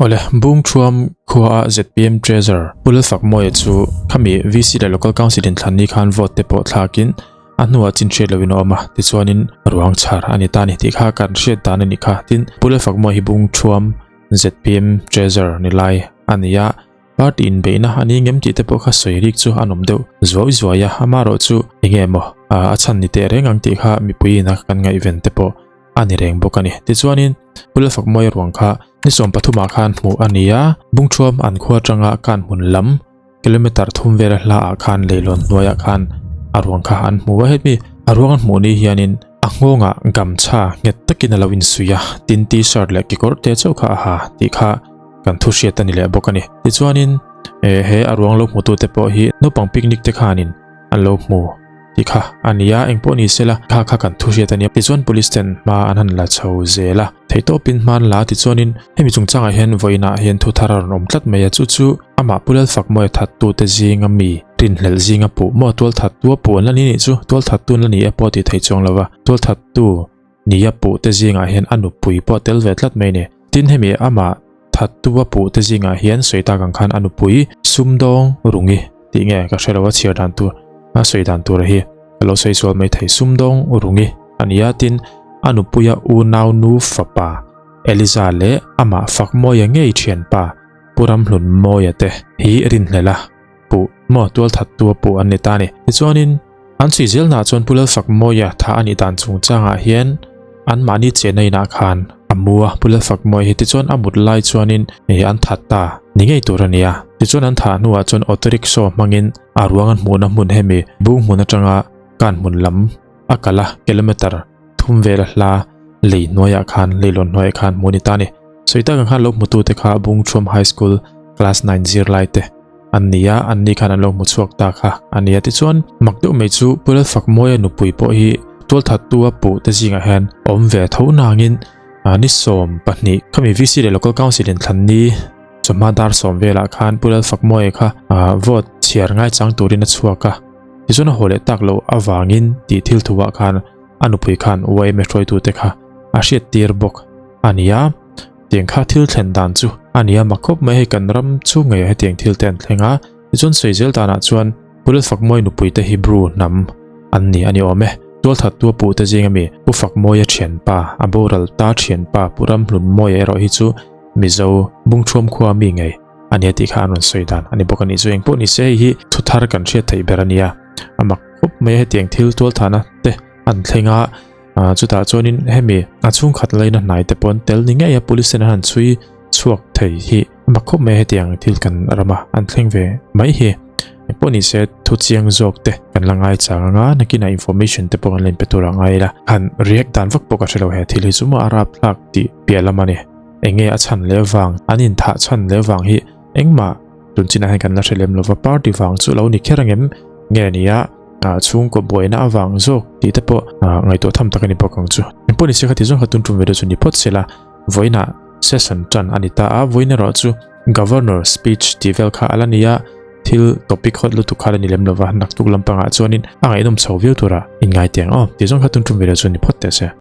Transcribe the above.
Awle, Bungthuam khua a zpm Treasurer Pu Lalfakmawia chu khami VC leh Local Council inthlan ni khan vote te pawh thlakin a hnuah chin hriat loin a awm a, tichuanin ruang chhar a ni ta a ni tih kha kan hriat dan a ni kha. Tin, Pu Lalfakmawia hi Bungthuam zpm Treasurer ni lai a ni a, party inbeihna a ni ngem tih te pawh kha sawi rik chu a nawm deuh zuai zuai a, amaherawh chu enge maw a chhan ni teh reng ang tih kha mipuiin a kan ngaihven te pawh a ni reng bawk a ni. Tichuanin Pulafakmawia ruang kha ni 13 ah khan hmuh a ni a, Bungthuam an khua atanga kan hmun lam kilometer thum vela hla ah khan leilawn hnuaiah khan a ruang kha an hmu a, hemi a ruang an hmuh ni hianin a nghawngah gamchha nghet takin a lo insuih a, tin t-shirt leh kekawr te chauh kha a ha tih kha kan thu hriat a ni leh bawk a ni. Tichuanin he a ruang lo hmutute pawh hi naupang picnic te khanin an lo hmu. Ti kha a ni a, engpawh ni sela kha kha kan thu hriat a nia. Tichuan police ten hma an han la chho zel a, theihtawpin hma an la a tichuanin hemi chungchangah hian vawiinah hian thu thar a rawn awm tlat mai a, chu chu amah Pu Lalfakmawia thattute zinga mi rinhlelh zinga puh maw tualthattu a puh an la ni nih chu, tualthattu an la ni e pawh tih theih chuang lo va, tualthattu nia puh te zingah hian a nupui pawh a tel ve tlat mai a ni. Tin hemi amah thattu a puh te zingah hian sawi tak ang khan a nupui sumdawng rungi tih nge ka hre lo a chhiar dan tur a sawi dan tur hi ka lo sawi sual mai thei sumdawng rungi a ni a tin a nupuia unau nu fapa Eliza leh amah Fakmawia ngei thianpa Pu Ramhlunmawia te hi rinhlelh a puh maw tual thattu a puh an ni ta a ni. Tichuanin an chhui zelnaah chuan Pu Lalfakmawia tha a nih dan chungchangah hian anmahni chenna inah khan a mu a, Pu Lalfakmawia hi tichuan a mut lai chuanin an that ta ni ngei tur a ni a. Tichuan an thah hnuah chuan auto rickshaw hmangin a ruang an hmuhna hmun hemi bung hmun atanga kan hmun lam a kal a, kilometer thum vel a hla lei hnuaiah khan leilawn hnuaiah khan hmuh a ni ta a ni. Sawi tak ang khan lo hmutute kha Bungthuam High School class 9 zirlai te an ni a, an ni khan an lo hmu chhuak ta kha a ni a. Tichuan mak deuh mai chu Pu Lalfakmawia nupui pawh hi tualthattu a puh te zingah hian a awm ve tho nangin ni 12 khami VC leh Local Council in thlan ni chawhma dar 10 velah khan Pu Lalfakmawia kha vote chhiar ngaichang turin a chhuak a. Tichuan a haw leh tak loh avangin tih thil thuah khan a nupui khan YMA hruaitute kha a hriat tir bawk a ni a. Tiang kha thil thlen dan chu a ni a, mak khawp mai hei kan ram chu ngei ah hetiang thil te an thleng a, tichuan sawi zel danah chuan Pu Lalfakmawia nupui te Hebrew hnam an ni a ni awm e. Tualthattu a puh te zing ami Pu Fakmawia thianpa, a boral ta thianpa Pu Ramhlunmawia erawh hi chu Mizo Bungthuam khua mi ngei a nia tih kha an rawn sawi dan a ni bawk a ni. Chu engpawh ni se hei hi thu thar kan hriat theih ber a nia, a mak khawp mai a hetiang thil tualthahna te an thleng a. Chutah chuanin hemi a chhungkhat laina hnai te pawh an tel ni ngei a, police ten an han chhui chhuak thei hi a mak khawp mai a hetiang thil kan rama an thleng ve mai hi. Engpawh ni se thu chiang zawk te kan la ngai chang anga nakinah information te pawh kan la inpe tur a ngai ila han react dan vak pawh ka hre lo he thil hi chu maw a rapthlak tih piah lam a ni. Enge a chhan leh vang an inthah chhan leh vang hi engmah tun chinah hian kan la hre lem lova party vang chu lo ni kher angem nge nia. Ah chhungkaw buaina avang zawk tih te pawh ah ngaihtuah tham tak a ni bawk ang chu. Engpawh ni se kha ti zawng kha tun tum video chu ni phawt sela vawiinah session tan a ni ta a, vawiin erawh chu governor speech tih vel kha a la ni a, thil topic hot lutuk kha a la ni lem lova naktuk lampangah chuanin a ngaihnawm chho viau tura inngai teh ang aw tih zawng kha tun tum video chu ni phawt teh se.